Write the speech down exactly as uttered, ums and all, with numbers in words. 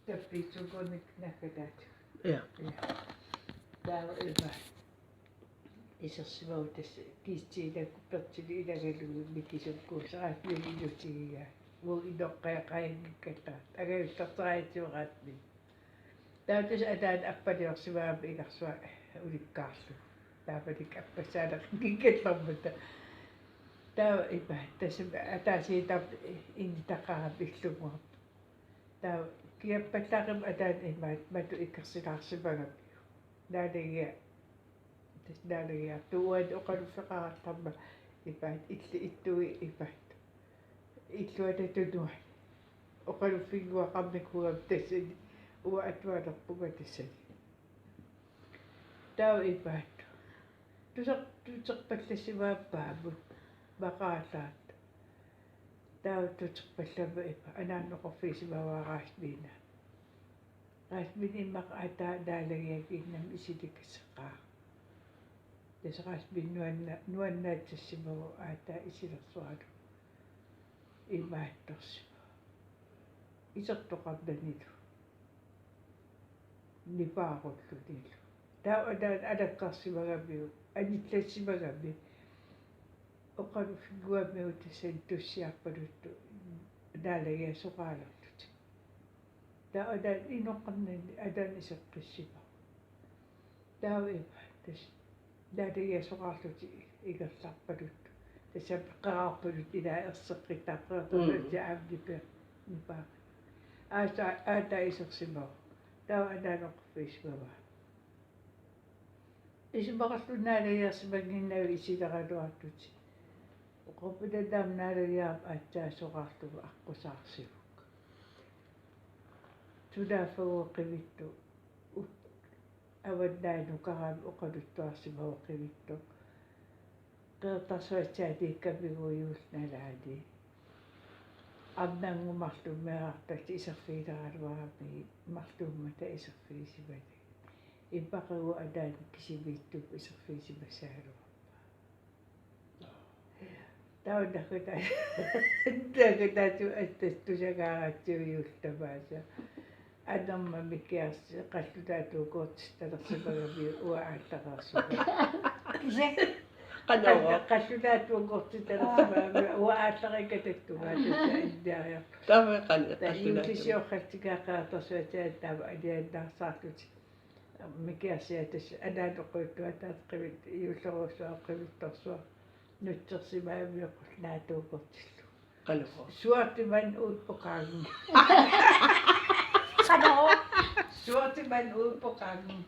Tappitsukunik nakkataat. Ja. Ja. Taava Eva isersimavoq tassa kiissiilakkut pertili ilagalugu mikisukkuusaraat ilusigigaa. Uu inoqqaaqaanngikkatta. Angajullertariatsivoraatni. Taava tassa ataani appaliorsimagami ilarsuaq ulikkaarlugu. Taamanikkut appassaaleqanngikkallarmata. Taava Eva tassa ataasiinnarmik initaqarami illunnguarput. Taava kiappallaqimmat ataani imaattoq matu ikersilaarsimagamiuk. Naalagiaq, tassa naalagiartuuaat oqaluffeqartarmat imaattoq illit ittui imaattoq. Illuata tunuani. Oqaluffigiuaqarnikuugami tassani. Uanga atualerpunga tassani. Taava imaattoq. Tuter-, tuterpallassimavaa paamut. Maqaataat. Taava tuterpallammat Eva anaana oqorfigisimavaa Rasmiina. Rasmiina immaqa ataa naalagiakiinnami isilikasaqaa. Tassa Rasmiina nuanna-, nuannaatsassimagu ataa isilersualu. Imaattorsimavoq. Isertoqarnanilu. Nipaarullunilu. Taava ataani alakkarsimagamiuk, anillassimagami. Oqaluffigiuamiuk tassani tussiarpaluttut naalagiasoqaalerlutik. Taava ataani inoqarnani ataani iseqqissimavoq. Taava Eva tassa naalagiasoqarlutik ingerlarpaluttut. Tassa peqaraarpaluttut ilaa erseqqittarpeertarlutik. Mm. Aamma nipa-, nipaa. Aata, aata isersimavoq. Taava anaana oqorfigisimavaa. Isumaqarluni naalagiarsimannginnavit isileraluartutit. Oqorpit taava naalagiarama aatsaasoqarlugu aqqusaarsiuk. Sunaaffagu qivittoq. Ut-, avannaanut karami oqaluttuarsimavoq qivittoq. Qeqertarsuatsiaatikkamiuk juulli nalaani. Arnannguaq marluk meerartalik iserfigileraluarami marluummata iserfigisimallugit. Ippaqagu ataani kisimiittuupput iserfigisimassagaluarpaa. Taava nakkata-, nakkataatigut attas tusagaaratsigu juulli tamaasa. Anerma Mikiarsi qallunaatuukortitalersimagamiuk uanga aallareersunga. Kise? Qanoq? Qall-, qallunaatuukortitalersimagamiuk uanga aallarikkatattunga tassa anniariarlugu. Taava qan-, taava qallunaatuukorti- juullisiorrattigaa Qeqertarsuatsiaat taava aliannaarsaarlutik. Mikiarsiaq tassa anaana oqaluttuataa qivit-, juullerujussuaq qivittorsuaq nutsersimagamiuk qallunaatuukortillugu. Qanoq? Sorte mand ud på gangen. Qanoq? Sorte mand ud på gangen.